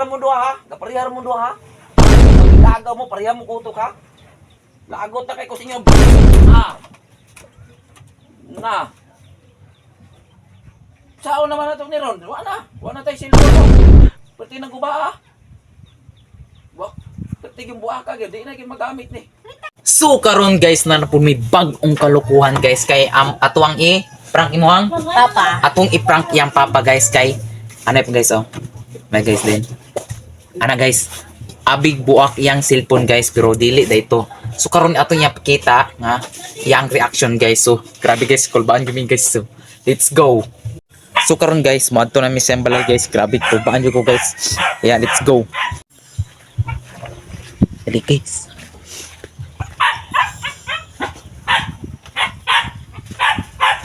Mo duha ha? Gaparihar mo duha ha? Lagaw mo, pareha mo kutok ha? Lagot na kay ko sa inyo. Ah. Na. Sao naman na ito ni Ron? Wala na. Wala na tayo silbo mo. Pati nang guba ah. Wa. Pati yung buha ka, di na gyud magamit ni. So karon guys na napud may bag-ong kalokohan guys kay atuang i prank imuhang Papa. atong i-prank iyang papa guys kay ano po guys oh. May guys din. Ana guys, abig buak iyang cellphone guys pero dili dayto. So karon atong iyang pakita nga iyang reaction guys. So grabe guys, kulbaan gumi guys. So let's go. So karon guys, moadto na mi sa balay guys. Grabe kulbaan jud ko guys. Yeah, let's go. Dali guys.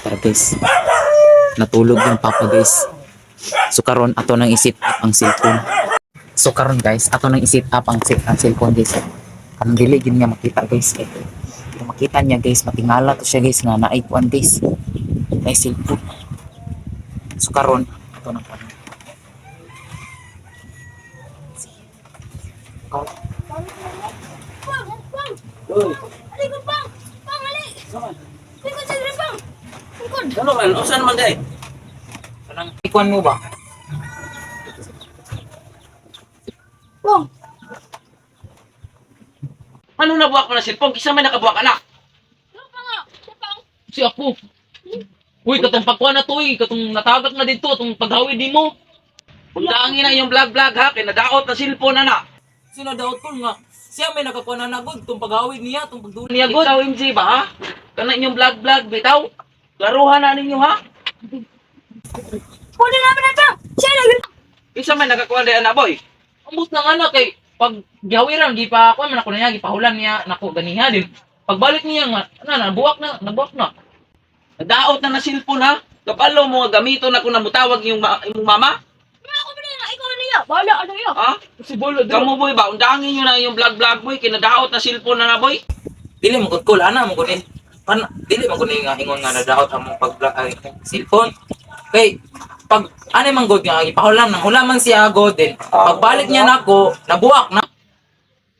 Tara guys. Natulog yung papa guys. So karon ato nang i-set up ang cellphone. So karon guys, ato nang i-set up ang cellphone guys. Karon dili gid niya makita guys. Kay kung makita niya guys, matingala to siya guys nga naay kuan guys. Naay cellphone. So karon ato nang kuan. Ikaw, Pang! Pang! Uy, Ali ko, pang! Pang, ali! Likod sa dire, pang! Likod! ano man? Usan man day? Kanang ikuan mo ba? Pang! Ano nabuak mo na cellphone? Kisa may nakabuak anak. Ano pa nga? Siya pang! Si ako. Uy, katong pagkuha na to eh. Katong natagak na dito. Katong paghawid di mo. Undangin na yung vlog-vlog ha, kay nadaot na cellphone na. Sino daw tol nga? Siya may nakakuha na nagod. Itong paghawid niya. Itong pagduli Niya niya god. Ikaw MJ ba ha? Kana inyong vlog-vlog bitaw. Klaruhan na ninyo ha. Pwede naman na, pang! Siya na yun! Isa may nakakuha day anak boy. Ambot na nga na kay pag gihawiran gi pa kuha man ako na niya gipahulan niya nako ganiha din. Pagbalik niya nga na nabuwak na nabuwak na. Nadaot na na cellphone ha. Kabalo mo nga gamiton ako na mutawag yung imong mama. Wala ko na ikaw na niya! Bahala ano niya! Ha? Si Bolo Kamo boy ba undangin niyo na yung vlog-vlog boy kay nadaot na cellphone na na boy. Dili mo gud kol ana mo gud ni. Pan dili man gud ni nga ingon nga nadaot among pag ay, cellphone. Kay pag ano man gud nga gipahulam nang hulaman siya god din. Pagbalik niya nako nabuwak na.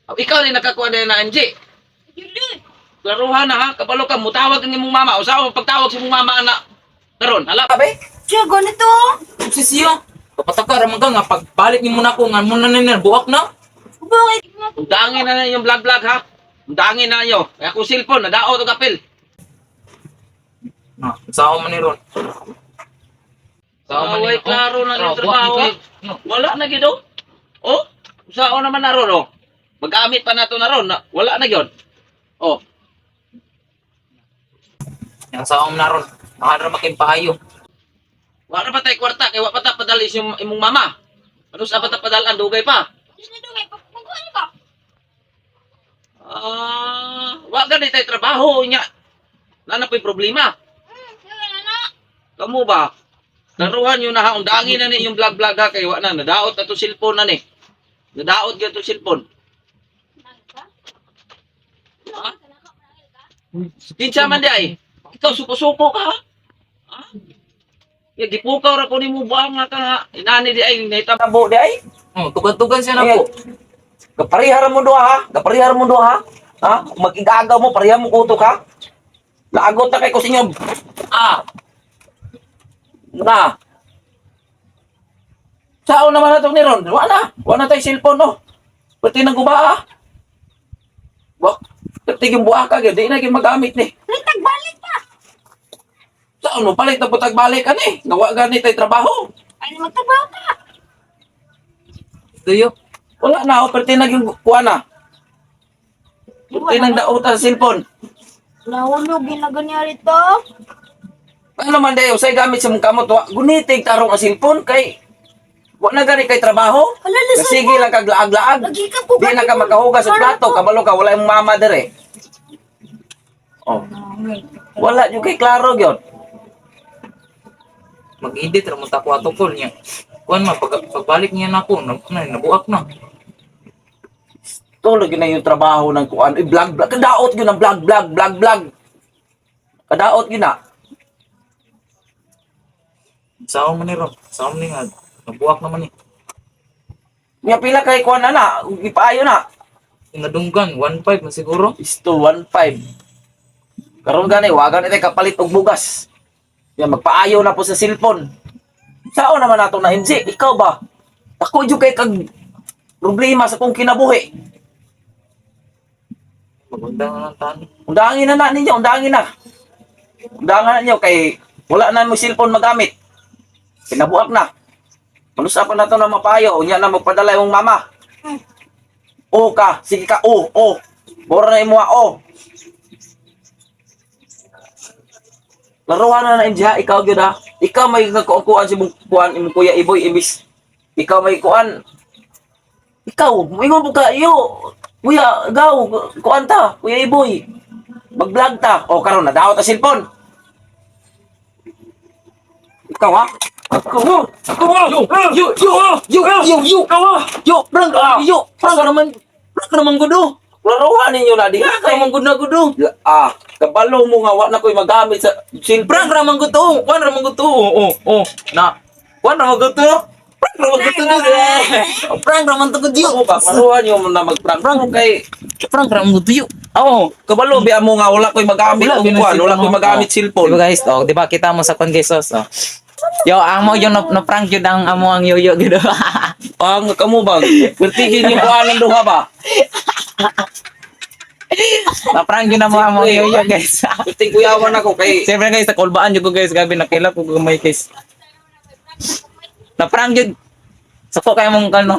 Ikaw rin nakakuha day na MJ. Yun din! Klaruhan na ha. Kabalo ka mutawag ang imong mama. Usawa pagtawag sa imong mama ana. Karon, hala be. Siya, ganito! Si siya. Kapataka ra man ka nga pagbalik nimo nako nga mo na ni nabuwak na. Bakit? Undangin na na yung vlog-vlog ha. Undangin na niyo. Kaya akong cellphone nadaot og apil. Na, sao man ni ron. Sao man ni Away, klaro na yung Buwak trabaho, ni ha? kay- No. Wala na gid oh. Oh, usao naman na ron oh. Magamit pa nato na ron. Wala na gyud. Oh, Yang sao man na ron. Mahal ra makimpahayo. wala pa tay kwarta kay wa pa ta padali sa imong imong mama. Ano sa pa ta padalan dugay pa. Diyos na dugay, pagkuhan ka! Ah, wa gani tay trabaho nya. Nana po'y problema. Siya na na! Kamo ba? Laruhan yun na ha, undangin na ni yung vlog-vlog ha, kay wa na, nadaot na to cellphone na ni. Nadaot gyud to cellphone. Ha? Kinsa man di ay? Ikaw suko-suko ka ha? Ha? Ya gipukaw ra ko nimo buang nga ka nga. Inani di ay nahitabo di ay. Oh, tugan-tugan siya nako. Gaparihar mo duha ha? Gaparihar mo duha ha? Ha? Magigagaw mo, pareha mo kutok ha? Lagot na kay ko sa inyo. Ah. Na. Sao naman na ito ni Ron? Wala na. Wala na tayo cellphone no. Pati nang guba ah. Wa. Pati yung buha ka, di na gyud magamit ni. Litag, balik pa! Saan mo palit na putag balik ani? Nawa gani tayo trabaho. Ay, magtrabaho ka! Tuyo. Wala na ako, pati naging kuha na. Pati nang daot ang cellphone. Nahulog, ginaganyan rito. Ano man dayo, say gamit sa mong kamot, wa gunitig tarong ang cellphone kay wa na gani kay trabaho. Hala, listen Sige lang kag laag-laag. Lagi ka po Di na ka makahugas sa plato, kabalo ka wala imong mama dire. Oh, wala jud kay klaro gyud. Mag-edit ra mo ta ko ato kol niya. Kuan man pag, pagbalik niya nako na, na nabuak na. Tulo gyud na yung trabaho ng kuan, eh, vlog vlog kadaot gyud ang vlog vlog vlog vlog. Kadaot gyud na. Sao man ni ron. Sao man ni nga nabuak naman ni. Nya pila kay kuan na na, ipaayo na. Nadunggan 1.5 man siguro. Isto 1.5. Karon gani wagan ite kapalit og bugas. Ya magpaayo na po sa cellphone. Sao naman nato na MJ? Ikaw ba? Ako jud kay kag problema sa kong kinabuhi. Maganda nga lang tani. Undangin na na ninyo, undangin na. Undangan na ninyo kay wala na mo cellphone magamit. Kinabuak na. Manusapan na to na mapayo, unya na magpadala imong mama. O ka, sige ka, o, o. Bora na imo o. Laruan na na MJ, ha? Ikaw gyud ha. Ikaw may nagkuan si mong kuan imong kuya Iboy imbis. Ikaw may kuan. Ikaw, moingon po ka, iyo. Kuya, gaw, kuan ta, Kuya Iboy. Mag-vlog ta. O karon na daot ang cellphone. Ikaw ha? Ikaw ha? Ikaw ha? Yo, yo, yo, yo, yo, yo, yo, prank, yo, prank naman, prank naman gudo. Laruan ninyo na diha Prank naman gud na gudo. Ah, kabalo mo nga wa na ko'y magamit sa cellphone. Prank raman gudo, kuan raman gudo. Oh, oh, na. Kuan raman gudo. Prank raman gudo. Prank raman to gud yo. Ako ba, laruan nyo na mag-prank. Prank kay Prank raman gudo yo. Oo, kabalo biya mo nga wala ko'y magamit Wala, og kuan, wala ko'y magamit cellphone. Di ba guys? Oh, di ba kita mo sa kon guys oh. Yo, amo yung na, prank yun ang amo ang yoyo gid. Ang kamo ba? Pertigin yung kuan ng duha ba? Na prank yun amo amo ang yoyo guys. Pertig kuyawan ako kay Siyempre guys, nakulbaan yun ko guys, gabi nakilap ko gamay guys. Na prank yun. Suko kayo mong kano.